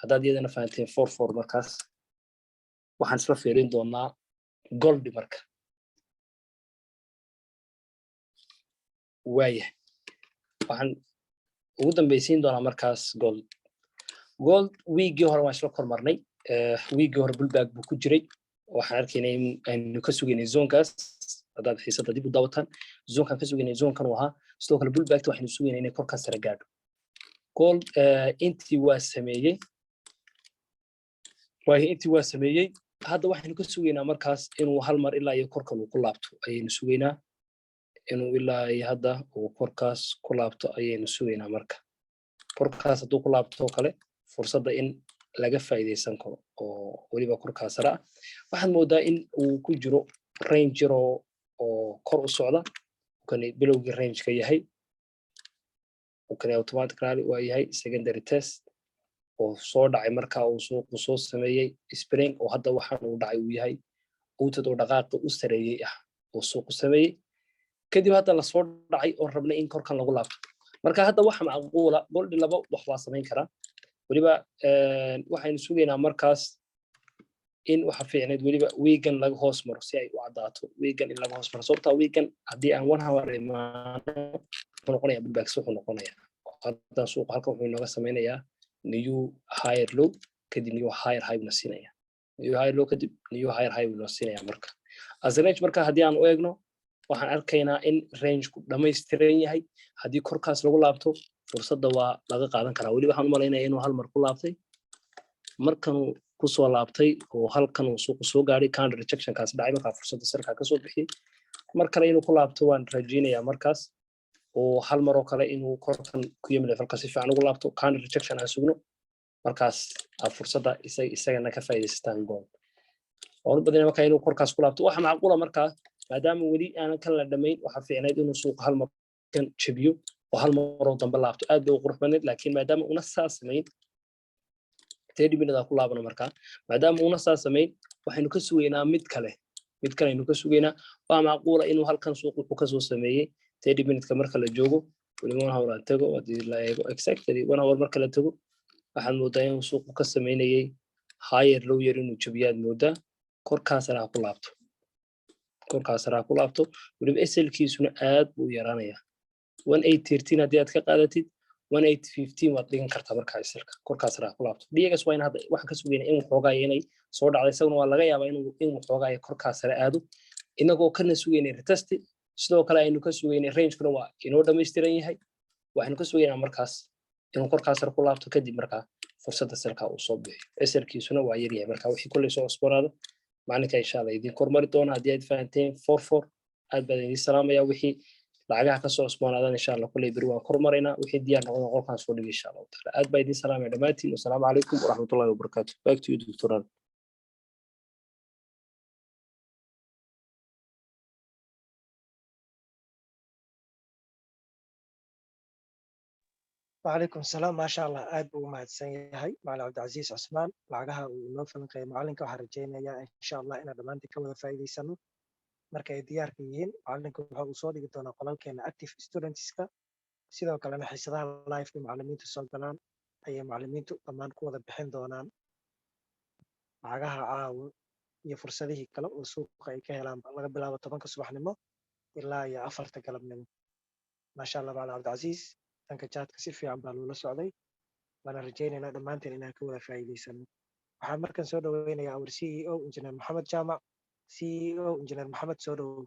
Haddaad iyadana fahanteen four four, markaas waxaan isla fiirin doonaa goldi. Marka waaya, waxaan ugu dambeysiin doonaa markaas gold. Gold wiigii hore waan isla kormarnay. Wiigii hore pullback buu ku jiray. Waxaan arkaynay in aynu ka sugaynay zone-kaas. Haddaad xiisadda dib u daawataan, zone-kan ka sugaynay zone-kan uu ahaa. Sidoo kale pullbackta waxaynu sugaynay inay korkaa sare gaadho. Gold intii waa sameeyey, waayo intii waa sameeyey. Hadda waxaynu ka sugaynaa markaas inuu hal mar ilaa iyo korkan uu ku laabto ayaynu sugaynaa. Inuu ilaa iyo hadda uu korkaas ku laabto ayaynu sugaynaa. Marka korkaas hadduu ku laabto oo kale, fursadda in laga faa'iidaysan karo oo weliba korkaas sare ah. Waxaad moodaa in uu ku jiro range yaroo oo kor u socda. Kani bilowgii rangeka yahay, kani automatically waa yahay secondary test oo soo dhacay. Marka uu suuqu soo sameeyey spring oo hadda waxaan uu dhacay uu yahay outad oo dhaqaaqa u sareeyey ah oo suuqu sameeyey, kadib hadda lasoo dhacay oo rabnay in korkan lagu laabto. Marka hadda waxa macquula goldi laba wax waa samayn karaa. Weliba waxaynu sugaynaa markaas in waxa fiicneed weliba wiigan laga hoos maro, si ay u caddaato wiigan in laga hoos maro. Sababtaa wiigan haddii aan one hour imaano, wuxuu noqonayaa pullbacks. Wuxuu noqonayaa hadda suuqa halkan wuxuu inooga sameynayaa new higher low, kadib new higher high buna siinaya. New higher low, kadib new higher high buna siinaya. Marka as range, marka haddii aan u eegno, waxaan arkaynaa in rangeku dhammaystiran yahay. Haddii korkaas lagu laabto, fursadda waa laga qaadan karaa. Weli waxaan u malaynaya inuu hal mar ku laabtay. Markanuu kusoo laabtay oo halkan uu suuqu soo gaadhay, counter rejectionkaas dhacay, markaa fursadda sell-kaa kasoo bixiyey. Mar kale inuu ku laabto waan rajaynayaa markaas, oo hal mar oo kale inuu korkan QM levelka si fiican ugu laabto, counter rejection aan sugno, markaas aad fursadda isagana ka faa'iidaysataan. Gold waan u badinaya markaa inuu korkaas ku laabto. Waxa macquula markaa, maadaama weli aanan kan la dhamayn, waxaa fiicnayd inuu suuqa hal mar kan jabiyo oo hal maroo dambe laabto. Aad bay u qurux badnayd. Laakiin maadaama una saa samayn, 30 minute aan ku laabano. Markaa maadaama una saa samayn, waxaynu ka sugaynaa mid kale. Mid kale aynu ka sugaynaa. Waa macquula inuu halkan suuq wuxuu kasoo sameeyey 30 minuteka marka la joogo. Weliba one hour aan tago. Haddii la eego exactly one hour marka la tago, waxaad moodaa inuu suuqu ka sameynayay higher low yar inuu jabiyaad moodaa. Korkaasna ha ku laabto, korkaasna ha ku laabto. Weliba SL-kiisuna aad buu u yaraanayaa. 1813 haddii aad ka qaadatid, 1815 waad dhigan kartaa. Markaa SL-ka korkaasna ha ku laabto. DXY waa in hadda waxaan ka sugayna in waxoogaaya inay soo dhacday. Isaguna waa laga yaabaa inuu in waxoogaaya korkaas sare aado, inagoo kana sugaynay retest. Sidoo kale aynu ka sugaynay rangekuna waa inoo dhammaystiran yahay. Waxaynu ka sugaynaa markaas inuu korkaas sare ku laabto, kadib markaa fursadda sell-ka uu soo bixiyo. SL-kiisuna waa yaryahay. Marka wixii kolley soo cusboonaada, macalinka insha Allah idin kormari doona. Haddii aad fahanteen four four, aad baan idin salaamaya. Wixii lacagaha kasoo cusboonaadan, insha Allah kolley beri waan kormaraynaa. Wixii diyaar noqdan, qolkaan soo dhigay, insha Allahu taala. Aad baa idin salaamaya dhammaantiin. Wasalaamu calaykum waraxmatullahi wabarakaatu. Back to you, Doctor. وعليكم السلام. ما شاء الله، aad buu u mahadsan yahay macalin Cabdicasiis Cusmaan lacagaha uu inoo falanqeeyay macalinka. Waxaan rajaynayaa, insha Allah, inaan dhammaantiin ka wada faa'iidaysano. Marka ay diyaarka yihiin, macalinka waxa uu soo dhigi doonaa qolalkeena active studentska. Sidoo kalena xiisadaha liveka macalimiintu soo galaan ayay macalimiintu dhammaan ku wada bixin doonaan lacagaha caawa iyo fursadihii kale oo suuqa ay ka helaan, laga bilaabo 10-ka subaxnimo. Ilaa iyo 4ta galabnimo. Maasha Allah, macalin Cabdicasiis dhanka chatka si fiican baa loola socday, waana rajaynaynaa dhammaanteen inaan ka wada faa'iidaysano. Waxaan markan soo dhaweynayaa our CEO, Engineer Maxamed Jaamac. CEO Engineer Maxamed, soo dhowow.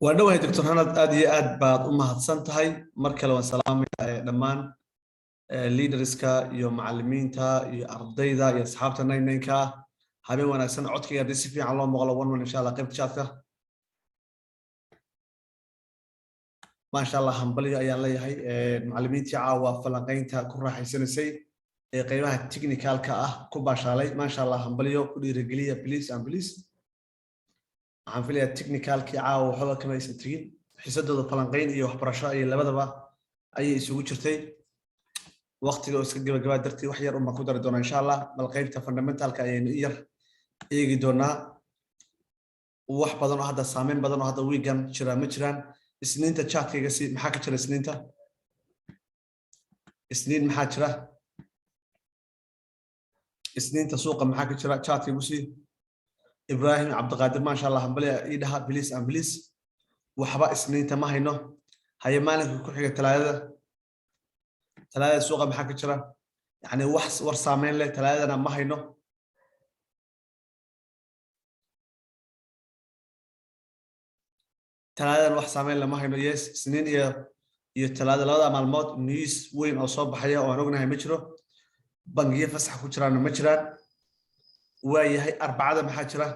Waa dhowahay, Doctor Hanad, aad iyo aad baad u mahadsan tahay. Mar kale waan salaamaya dhammaan leaderska iyo macallimiinta iyo ardayda iyo asxaabta 99-ka. Habeen wanaagsan. Codkayga haddii si fiican loo maqlo, one one insha Allah qaybta chatka. Maasha Allah, hambalyo ayaan leeyahay macallimiintii caawa falanqaynta ku raaxaysanaysay ee qaybaha technicalka ah ku baashaalay. Maasha Allah, hambalyo ku dhiirigeliya, please and please. Waxaan filayaa technicalkii caawa waxba kama aysan tegin, xiisadooda falanqayn iyo waxbarasho ayay labadaba ayay isugu jirtay. Waqtiga oo iska gabagabaa dartii wax yar unbaan ku dari doonaa insha Allah. Bal qaybta fundamentalka ayaynu in yar eegi doonaa. Wax badan oo hadda saameyn badan oo hadda wiigan jira ma jiraan. Isniinta chatkayga si maxaa ka jira isniinta? Isniin maxaa jira? Isniinta suuqa maxaa ka jira? Chatkaygu sii. Ibrahim Cabdiqaadir, maasha Allah, hambalya ii dhaha, please and please. Waxba Isniinta ma hayno. Haye, maalinka ku xiga, Talaadada. Talaadada suuqa maxaa ka jira? Yani wax war saameyn leh Talaadadana ma hayno. Talaadadan wax saameyn leh ma hayno. Yes, Isniin iyo Talaada, labada maalmood news weyn oo soo baxaya oo aan ognahay ma jiro. Bangiyo fasax ku jiraana ma jiraan. Waa yahay, Arbacada maxaa jira?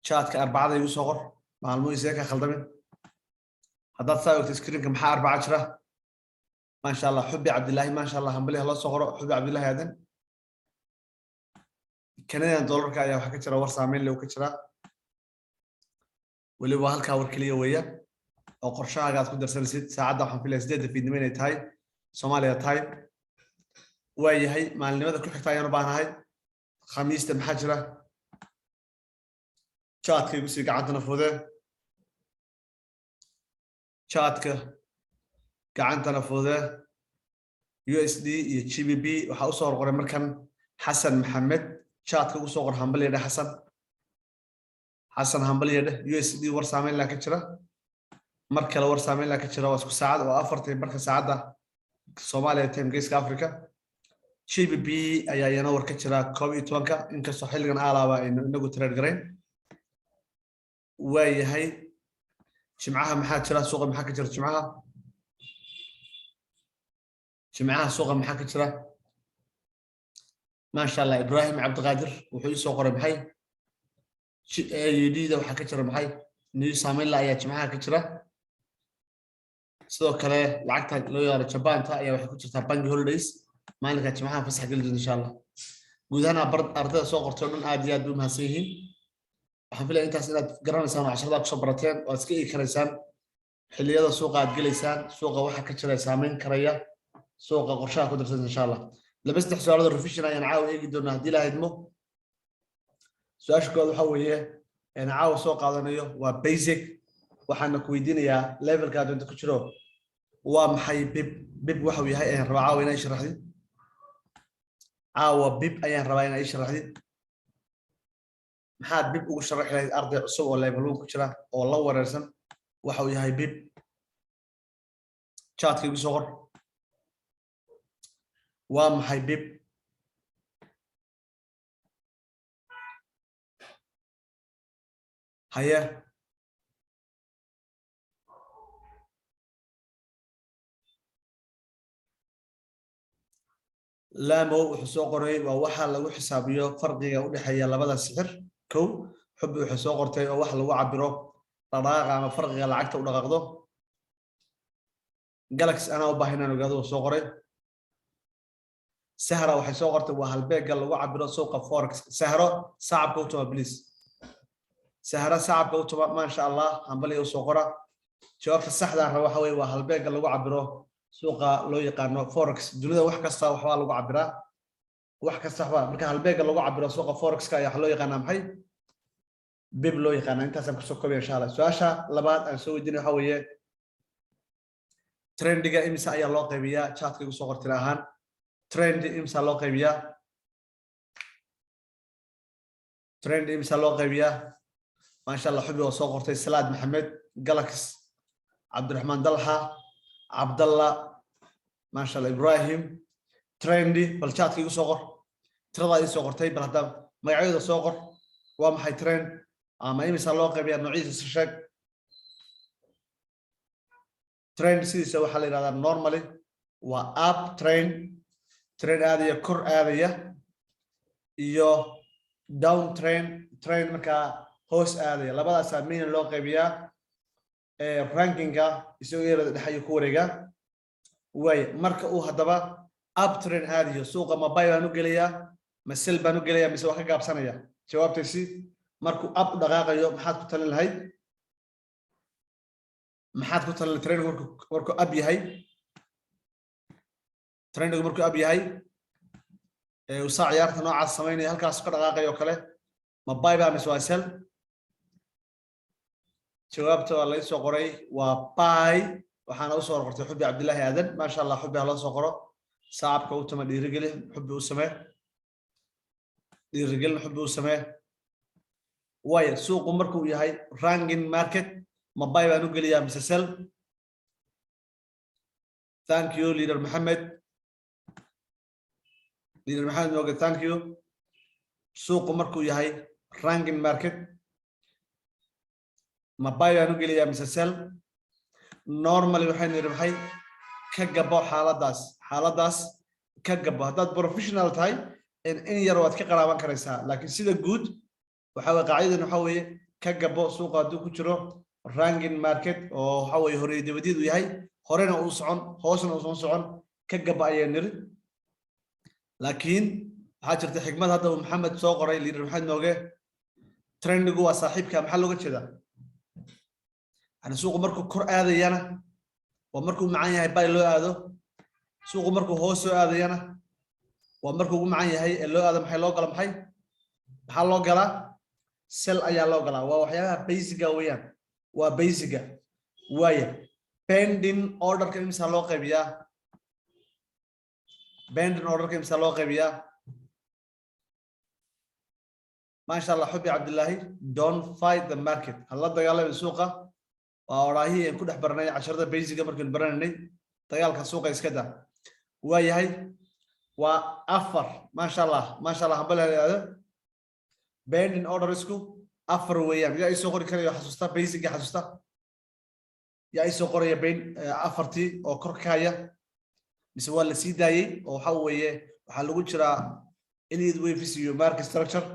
Chatka Arbacada igu soo qor. Maalmo isee ka khaldamin haddaad saa ogta screenka. Maxaa Arbaca jira? Maasha Allah, Xubi Cabdillaahi, maasha Allah, hambaliha loo soo qoro Xubi Cabdillahi Aadan. Canadian dollarka ayaa waxaa ka jira war saameyn leh ka jira. Weliba halkaa war keliya weeya oo qorshahaaga aad ku darsanaysid. Saacadda waxaan filaya 8da fiidnimo inay tahay Soomaaliya time. Waa yahay, maalinimada ku xigta ayaan u baahnahay. Khamiista maxaa jira? Chatka igu sii, gacantana fudee. Chatka gacantana fudee. USD iyo GBP waxaa usoo horqoray markan Xasan Maxamed. Chatka ugu soo qor hambalyadhe Xasan. Xasan, hambalyadhe. USD war saameyn laa ka jira. Mar kale war saameyn laa ka jira. Waa isku saacad oo 4tii marka saacadda Soomaaliya time, Geeska Africa. GBP ayaa iyana war ka jira 11-ka, inkastoo xilligan aalaaba aynu inagu trade garayn. Waa yahay, Jimcaha maxaa jira? Suuqa maxaa ka jira Jimcaha? Jimcaha suuqa maxaa ka jira? Maasha Allah, Ibrahim Cabdiqaadir wuxuu ii soo qoray maxay? AUD-da waxaa ka jira maxay? New saameyn la ayaa Jimcaha ka jira. Sidoo kale lacagta loo yaqaano Jabaanta ayaa waxay ku jirtaa bank holidays, maalinka Jimcaha fasax geli doonta insha Allah. Guud ahaan ardayda soo qortay oo dhan aad iyo aad bay u mahadsan yihiin. Waxaan filaya intaas inaad garanaysaan oo casharada kusoo barateen oo aad iska eegi karaysaan xilliyada suuqa aad gelaysaan, suuqa waxa ka jira saameyn karaya, suuqa qorshaha ku darsan insha Allah. Laba saddex su-aalood revision ayaan caawa eegi doonaa haddii la idmo. Su-aasha koowaad waxa weeye een caawa soo qaadanayo waa basic. Waxaana ku weydiinayaa levelka aad doonta ku jiro, waa maxay pip? Pip waxa uu yahay ayaan rabaa caawa inaa ii sharaxdid. Caawa pip ayaan rabaa inaa ii sharaxdid. Maxaad pip ugu sharaxi lahayd arday cusub oo level 1 ku jira oo la wareersan waxa uu yahay pip? Chatka igu soo qor, waa maxay pip? Haye, Lamo wuxuu soo qoray waa waxa lagu xisaabiyo farqiga u dhexeeya labada sixir. Kow, Xubbi wuxuu soo qortay oo wax lagu cabiro dhaqdhaqaaqa ama farqiga lacagta u dhaqaaqdo. Galaxy anaa u baahan inaan ogaado uu soo qoray. Sahra waxay soo qortay waa halbeegga lagu cabiro suuqa forex. Sahro, sacabka u tuma, please. Sahra, sacabka u tuma. Maasha Allah, hambaliga u soo qora. Jawaabta saxda ah waxa weeye waa halbeegga lagu cabiro suuqa loo yaqaano forex. Dunida wax kasta waxbaa lagu cabiraa, wax kasta waxbaa. Marka halbeegga lagu cabiro suuqa forexka ayaa waxa loo yaqaanaa maxay? Pip loo yaqaanaa. Intaasaan kusoo koobaya insha Allah. Su-aasha labaad aan soo weydiinay waxa weeye trendiga imisa ayaa loo qaybiyaa? Chatka igu soo qortira ahaan, trend imisa loo qaybiyaa? Trend imisa loo qaybiyaa? Maasha Allah, Xubi oo soo qortay, Salaad Maxamed, Galax, Cabdiraxmaan Dalxa, Cabdalla, maasha Allah, Ibrahim. Trendy, bal chatka igu soo qor tiradaa ii soo qortay. Bal hadda magacyadooda soo qor. Waa maxay trend ama imisa loo qaybiyaa? Noociisa sheeg. Trend sidiisa waxaa la yidhahdaa normally waa up trend, trend aadaya, kor aadaya, iyo down trend, trend markaa hoos aadaya. Labadaasaa main loo qaybiyaa. Ranginga isagoo yarada dhex ayuu ku wareegaa. Waaya, marka uu haddaba up trend aadayo suuqa, ma buy baan u gelayaa, ma sell baan u gelayaa, mise waa ka gaabsanaya? Jawaabtaysi, markuu up u dhaqaaqayo maxaad ku talin lahayd? Maxaad ku talin trendigu markuu up yahay? Trendigu markuu up yahay ee uu saa ciyaarta noocaas samaynaya, halkaas ka dhaqaaqayo oo kale, ma buy baa mise waa sell? Jawaabta waa laga soo qoray, waa buy. Waxaana usoo qortay Xubi Cabdillaahi Aadan. Maasha Allah, Xubi ha loo soo qoro, saacabka u tama, dhiirigeli Xubi u samee, dhiirigelin Xubi u samee. Waaya, suuqu markuu yahay ranging market, ma buy baan u geliyaa mise sell? Thank you, Leader Maxamed, Leader Maxamed Moge, thank you. Suuqu markuu yahay ranging market, ma buy baan u geliyaa mise sell? Normally waxaynu yidhi maxay? Ka gabo xaaladaas, xaaladaas ka gabo. Haddaad professional tahay, in yar waad ka qaraaban karaysaa, laakiin sida guud waxa weye qaacidadan waxa weeye ka gabo suuqa hadduu ku jiro ranging market, oo waxa weye horey dabadiid uu yahay, horena uu socon, hoosna uusan socon, ka gabo ayaa niri. Laakiin waxaa jirta xikmad hadda uu Maxamed soo qoray, Leader Maxamed Nooge: trendigu waa saaxiibka. Maxaa looga jeedaa? Yani suuqu markuu kor aadayana waa markuu macaan yahay buy loo aado, suuqu markuu hoos soo aadayana waa markuu ugu macaan yahay ee loo aado. Maxay loo gala? Maxaa loo galaa? Sell ayaa loo galaa. Waa waxyaabaha basicga weeyaan, waa basicga. Waaya, pending orderka imisa loo qaybiyaa? Pending orderka imisa loo qaybiyaa? Maasha Allah, Xubi Cabdillaahi. Don't fight the market, hala dagaalami suuqa. Waa odhaahihii aan ku dhex baranay casharada basicga markaynu baranaynay. Dagaalka suuqa iska daa. Waa yahay, waa afar. Maasha Allah, maasha Allah, hambal helaado. Pending ordersku afar weeyaan. Yaa isoo qori karayo xasuusta basicga? Xasuusta yaa isoo qoraya bayn afartii oo kor ka haya, mise waa la sii daayey? Oo waxa weeye waxaa lagu jiraa Elliott Waves iyo market structure.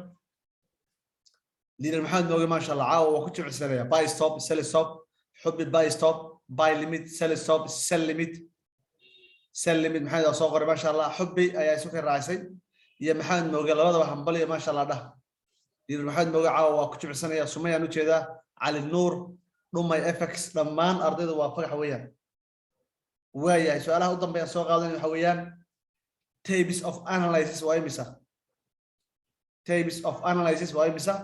Leader Maxamed Mooge, maasha Allah, caawa waa ku jimicsanaya. Buy stop, sell stop. Xubi, buy stop, buy limit, sell stop, sell limit, sell limit. Maxamed waa soo qoray, maasha Allah. Xubi ayaa isu ka raacisay iyo Maxamed Mooge, labadaba hambaliyo, maasha Allah dhah. Leader Maxamed Mooge caawa waa ku jimicsanaya. Sumayaan ujeedaa, Cali Nuur, Dhumay FX, dhammaan ardayda waa fagax weeyaan. Waayahay, su-aalaha u dambeeyaan soo qaadanay waxa weeyaan: types of analysis waa imisa? Types of analysis waa imisa?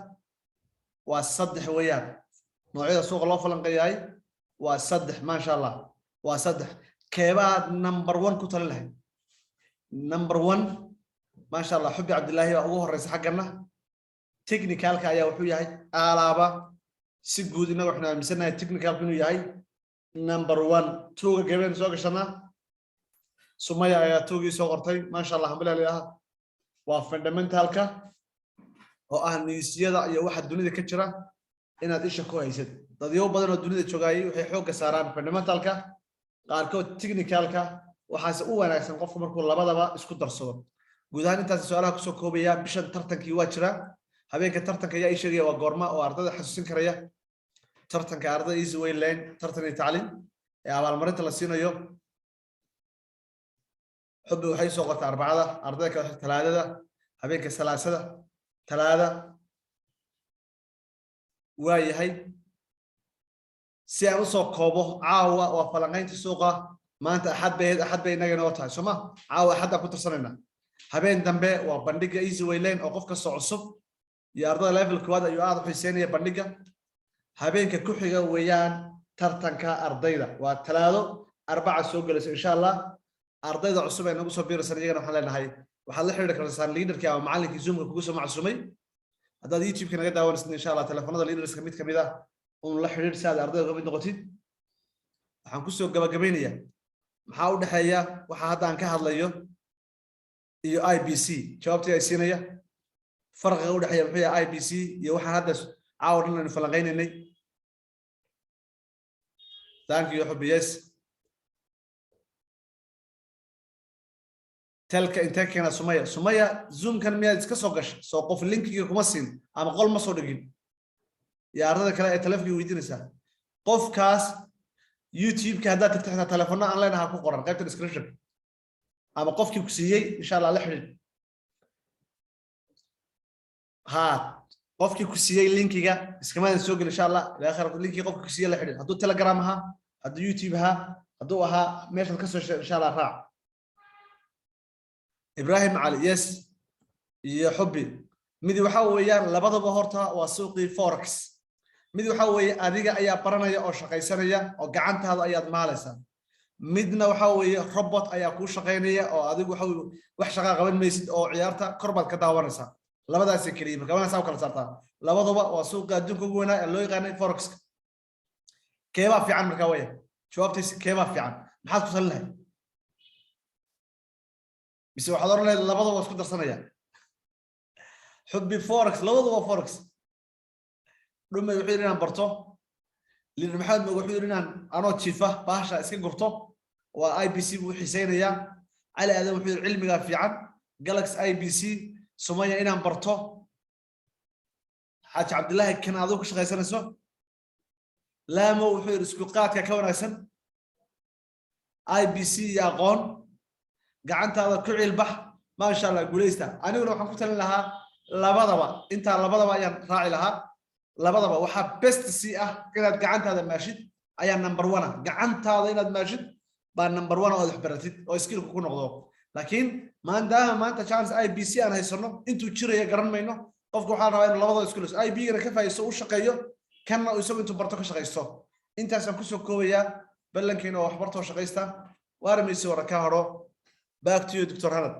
Waa saddex weeyaan. Noocyada suuqa loo falanqeeyahay waa saddex. Maasha Allah, waa saddex. Keebaad number one ku talin lahayd? Number one, maasha Allah, Xubi Cabdillaahi baa ugu horeysa. Xaggana technicalka ayaa wuxuu yahay alaaba si guud. Innaga waxaynu aaminsanahay technicalku inuu yahay number one. Tuuga gabeen soo gashanaa. Sumaya ayaa tuugii soo qortay, maasha Allah, hambalilah. Waa fundamentalka oo ah newsyada iyo waxa dunida ka jira inaad isha ku haysad. Dadyo badan oo dunida joogaayay waxay xoogga saaraan fundamentalka, qaarkood technicalka. Waxaase u wanaagsan qofku markuu labadaba isku darsado. Guud ahaan intaas su-aalaha kusoo koobaya. Bishan tartankii waa jira. Habeenka tartanka ayaa ii sheegaya waa goorma oo ardayda xasuusin karaya tartanka ardayda Easy Way Learn, tartan iyo tacliin ee abaalmarinta la siinayo? Xubbi waxay soo qortay Arbacada, ardayda kale Talaadada, habeenka Salaasada, Talaada. Waa yahay, si aan usoo koobo, caawa waa falanqaynta suuqa. Maanta Axad bay ahayd, Axad bay innaga inoo tahay, sooma? Caawa Axadaan ku tarsanayna. Habeen dambe waa bandhiga Easy Way Learn oo qof kastoo cusub iyo ardada level koowaad ayuu aad u xiiseynaya bandhiga. Habeenka ku xiga weeyaan tartanka ardayda, waa Talaado, Arbaca soo gelayso, insha Allah. Ardayda cusub ee nagu soo biiraysan iyagana waxaan leenahay waxaad la xiriiri kartaan leaderkii ama macallinkii Zoomka kugu soo macsuumay. Haddaad YouTube-ka naga daawanaysid, insha Allah telefoonada leaderska mid kamid ah un la xidhiidh si aad ardayda uga mid noqotid. Waxaan kusoo gabagabeynayaa, maxaa u dhexeeya waxa hadda aan ka hadlayo iyo IBC? Jawaabtii ay siinaya, farqiga u dhexeeya muxuu yahay IBC iyo waxaan hadda caawa dhan aynu falanqaynaynay? Thank you, Xubi. Yes, telka intee keena? Sumaya, Sumaya, Zoomkan miyaad iska soo gashay? Soo qof linkiga kuma siin ama qol ma soo dhigin? Iyo ardada kale ee telefonka weydiinaysaa, qofkaas YouTube-ka haddaad tagto, xitaa telefono aan leenaha ku qoran qaybta description, ama qofkii ku siiyey insha Allah la xidhiidh. Ha, qofkii ku siiyey linkiga iskamaadan soo geli. Insha Allah ilaa khayr, linkii qofkii ku siiyey la xidhiidh, hadduu Telegram ahaa, hadduu YouTube ahaa, hadduu ahaa meeshaad ka soo sheeg, insha Allah raac. Ibrahim Cali, yes, iyo Xubi, mid waxa weeyaan labadaba horta waa suuqii forex. Mid waxa weeye adiga ayaa baranaya oo shaqaysanaya oo gacantaada ayaad maalaysaa. Midna waxa weeye robot ayaa kuu shaqaynaya oo adigu waxa wax shaqaa qaban maysid oo ciyaarta kor baad ka daawanaysaa. Labadaasay keliya. Marka waa saa u kala saartaa. Labaduba waa suuqa adduunka ugu weynaa ee loo yaqaanay forexka. Keebaa fiican markaa waya? Jawaabtiisa, keebaa fiican? Maxaad ku talin lahayd? Mise waxaad oran lahayd labadaba waa isku darsanaya? Xubbi, forex labaduba waa forex. Dhumay wuxuu yidhi inaan barto. Lider Maxamed Moog wuxuu yidhi inaan anoo jiifa bahasha iska gurto, waa IBC buu xiiseynayaa. Cali Aadan wuxuu yidhi cilmigaa fiican, Galaxy IBC. Sumaya, inaan barto. Xaaji Cabdillaahi, kan adigu ka shaqaysanayso. Laamo wuxuu yidhi isku qaadka ka wanaagsan IBC iyo aqoon gacantaada ku cilbax. Maasha Allah, guuleysta. Aniguna waxaan ku talin lahaa labadaba, intaa labadaba ayaan raaci lahaa. Labadaba waxaa best si ah inaad gacantaada maashid ayaa number one ah. Gacantaada inaad maashid baa number one oo aad wax baratid oo skillku ku noqdo. Laakiin maadaama maanta chance IBC aan haysano, intuu jiraya garan mayno. Qofka waxaa rabaa inuu labadaba isku liso, IB gana ka faa'iisto, u shaqeeyo, kanna isagu intuu barto ka shaqaysto. Intaasaan kusoo koobayaa ballankeena oo waxbartoo shaqaysta. Waarmaysi wara ka horo. Back to you, Dr. Hanad.